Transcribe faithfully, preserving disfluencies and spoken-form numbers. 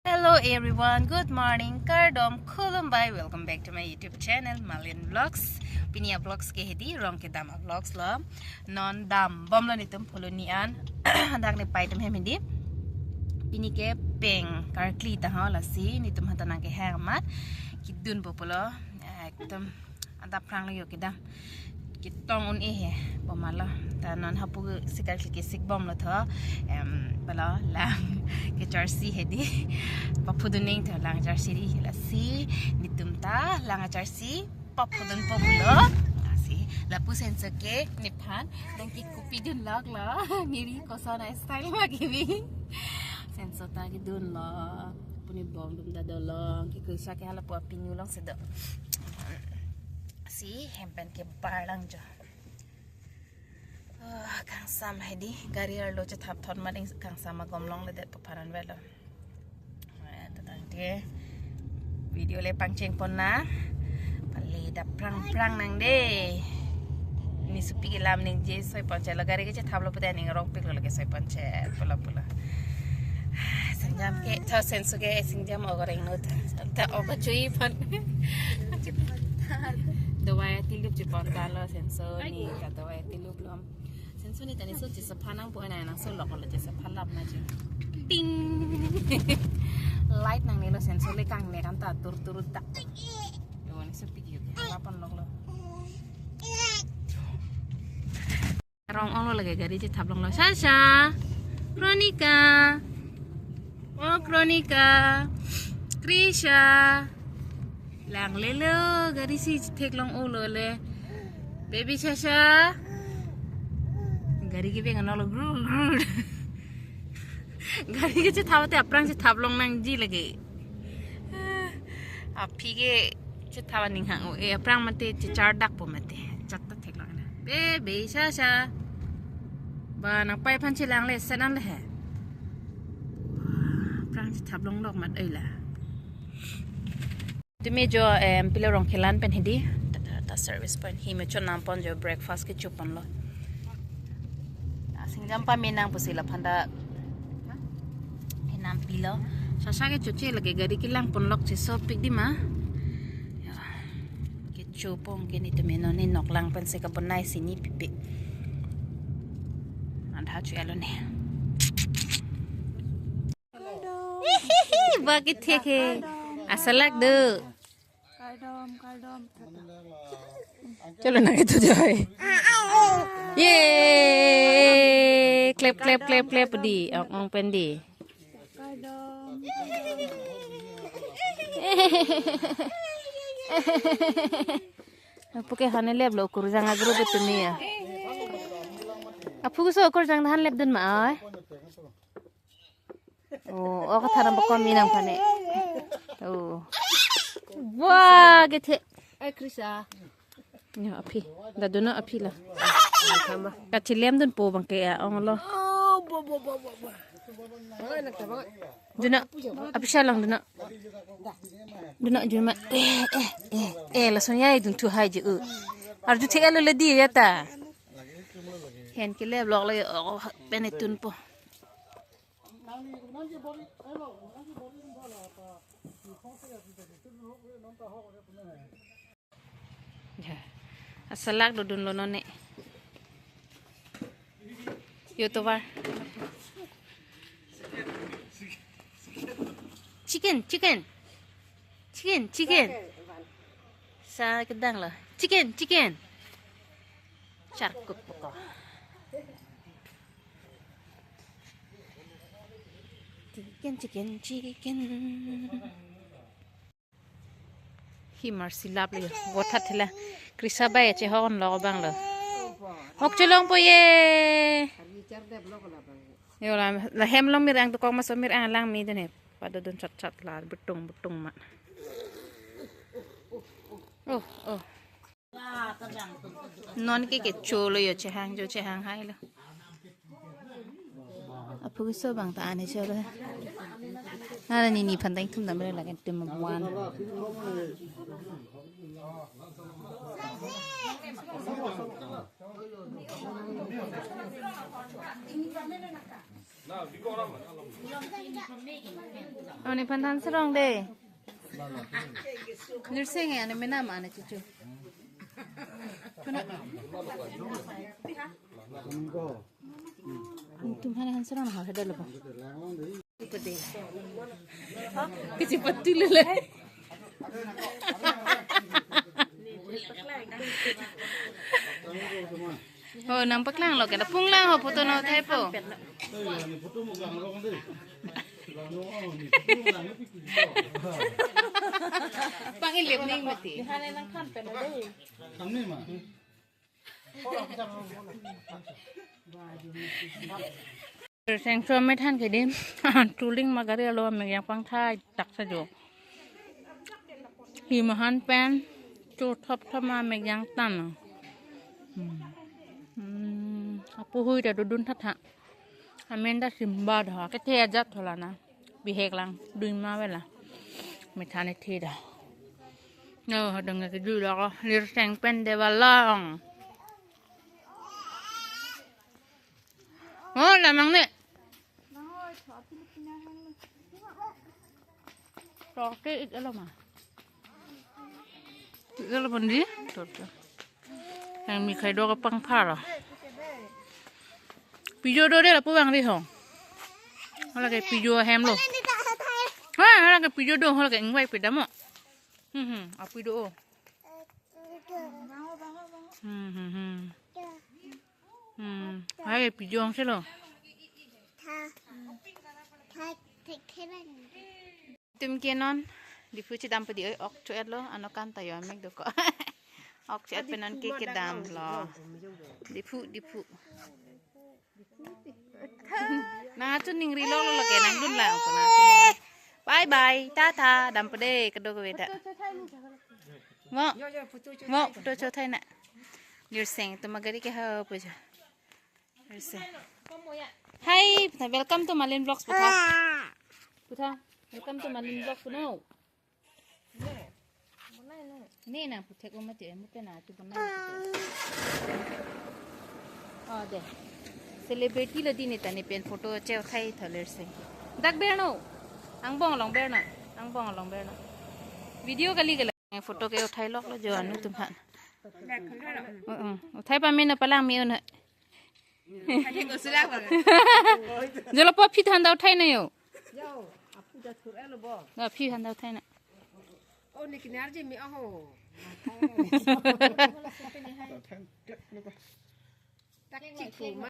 Hello everyone, good morning, kardom, khulumbai, welcome back to my YouTube channel, Malin Vlogs. Pini a-vlogs ke hedi, rong kedam a-vlogs lo. Non dambomlo netum phuloni an. Dak ne pai atum hem hedi. Pini ke peng karkli ta ho, lasi netum hata nangkehang amat. Kedunpo pulo. Ekdom adap phranglo yo kedam. Ketong un-e he, bomalo. Ta non hapu si karkli kesik bomlo tho. Em, pulo lang kecharsi hedi. Paphudun ning tho lang charsi ri, lasi netum ta lang charsi paphudunpo pulo. Lasi lapu Senso ke nephan nangkekupi dunloklo. Neri koson a-style ma kebi. Senso ta kedunlo. Puni bom dum ta dolo. Ke Krisha ke hala pu apinyu alongsi do. Si hem pen kebar lang jo. Ah, kangsam hedi, gari arlo chethap thot maning kangsam agom longledetpo aphan anvetlo. Eh, ta tangte video le pangcheng pon nang. Pale dap phrang phrang nang de. Ne sopi kelam ningje soi pon chelo, gari kechethaplo pute ning rongpiklo lake soi pon che pulo pulo. Singjam ke tho, Senso ke singjam ogo rengno tho. Ta ogo chui pon. Dawai atilup chepon talo Senso ne, ta dawai atilup lom. Senso ne ta ne so chesapha nangpo, na nangsoloklo chesapha lap na che. Ting. Light nangnelo Senso le kangnek an ta tur tur dak. Yo ne sopi yo ke lapan loklo. Rong onglo lake gari chethap longlo. Sasha, Kronika, oh Kronika, Krisha. Langlelo, gari si theklong ulo le. Baby Sasha. Gari keveng anlo gru gru. Gari kechethap te aphrang chethap long nangji lake. Aphi ke chethap aning hang-o, eh, aphrang mate chechardakpo mate. Chatta theklong na. Baby Sasha. Ba nangpai aphan chelangle senan le he. Aphrang chethap longlok mat oila. Tumi jo, em, pilo Rongkhelan pen hedi. Ta, ta, ta service point hi me chonam pon jo, breakfast kecho ponlo. Asingjam pame nang pusi laphanta. Henam pilo. Sasha kechoche lake gari kelang ponlok chesopik di ma. Ya. Kecho pon ke netum non ne noklang pensi kabonai si ne pipi. Adha chu alo ne. Ba kethek he. Asalak do. Kardom, kardom. Chalo na itu joy. Ye. Clap, clap, clap, clap di. Ong ong pen di. Kardom. Aphu ke hane leplo, kurjang agro betunia. Aphu ke so kurjang han lepdun ma ai. Oh, oh, katharam bakon minang pane. Oh. Wah, gethe. Eh, Krisha. Ya, aphi. Da duna aphi la. Kachilem dunpo bangke ya, onglo. Oh, bo, bo, bo, bo, bo. Mana tak, Bang? Duna, aphi salang duna. Duna juma. Eh, eh, eh, eh, lason ya idun thu hai je, uh. Arju the alo le di ya ta. Hen kele vlog le, oh, pene tunpo. Ya. Asalak dodunlo non ne. Youtuber. Chicken, chicken. Chicken, chicken. Sa kedang lo. Chicken, chicken. Charkut poko. Chicken, chicken, chicken. Hi marsi lap le. Vothat thela. Krisha bai chehok lo bang lo. Hok chelongpo ye. Yo la, la hem long mir-ang tukok maso mir-ang lang mi dene. Padodun chat chat la betung betung ma. Oh, oh. Non ke kecho lo yo, chehang jo chehang hai lo. Aphu keso bang ta ani cholo. Ara nini phan ta ingthum dam re lagen tum wan. Ani phan than serong de. Nursing ya, ani menam ani cucu. Kuna. Tum han han serong ha hada lo. Kecil betul le. Oh, nangpaklang lo, kena punglang ho, photo nangthaipo. Pang ilip ning mati. Seng cho met han kedim. Tuling magari alo, mek yang pangthai tak sajo. Hi mahan pen cho thop thop ma mek yang tan. Hmm. Hmm. Apu hui ta dodun thattha. Amen ta simba do. Kethe ajat thola na. Bihek lang. Dui ma vela. Methane thi do. No, dong ke ju lo ko. Lir seng pen de balong. Oh, lamang ne. Toke it alo ma. It alo pon di. Toke. Yang mi khai do ka pangphar lo. Pijo do de lapu bang ri hong. Hala ke pijo hem lo. Ha, hala ke pijo do, hala ke ingwai pidamo. Hmm, hmm, api do. Hmm, hmm, hmm. Hmm, hai pijong selo. Tum ke non, Diphu chedam padi oi, ok cho-et lo, ano kan tayo mek doko. Ok cho-et pen non ke kedam lo. Diphu, Diphu. Nangtum ningri lo lo ke nangdun lang ko nangtum. Bye bye, tata, dam pade kedo ke beda. Mo, mo, photo cho thai na. Lir seng, tum magari ke ha puja. Lir seng. Hi, putha, welcome to Malin Vlogs, putha. Putha, welcome to Malin Vlogs, puno. Ne na puthek o mati, mo pe na tu bonai puthek. Oh, de. Celebrity lo di ne ta ne pen photo che uthai tha lir seng. Dak berno. Angbong along berno. Angbong along berno. Video kali kali. Photo ke uthai lok lo jo anu tum han. Mm, mm. Uthai pame na palang mi un. Jolo po phi than dau thai na yo. Yo, apu da thur elo bo. Na phi than dau thai na. Oh, ni kinar je mi aho. Tak chik ko ma.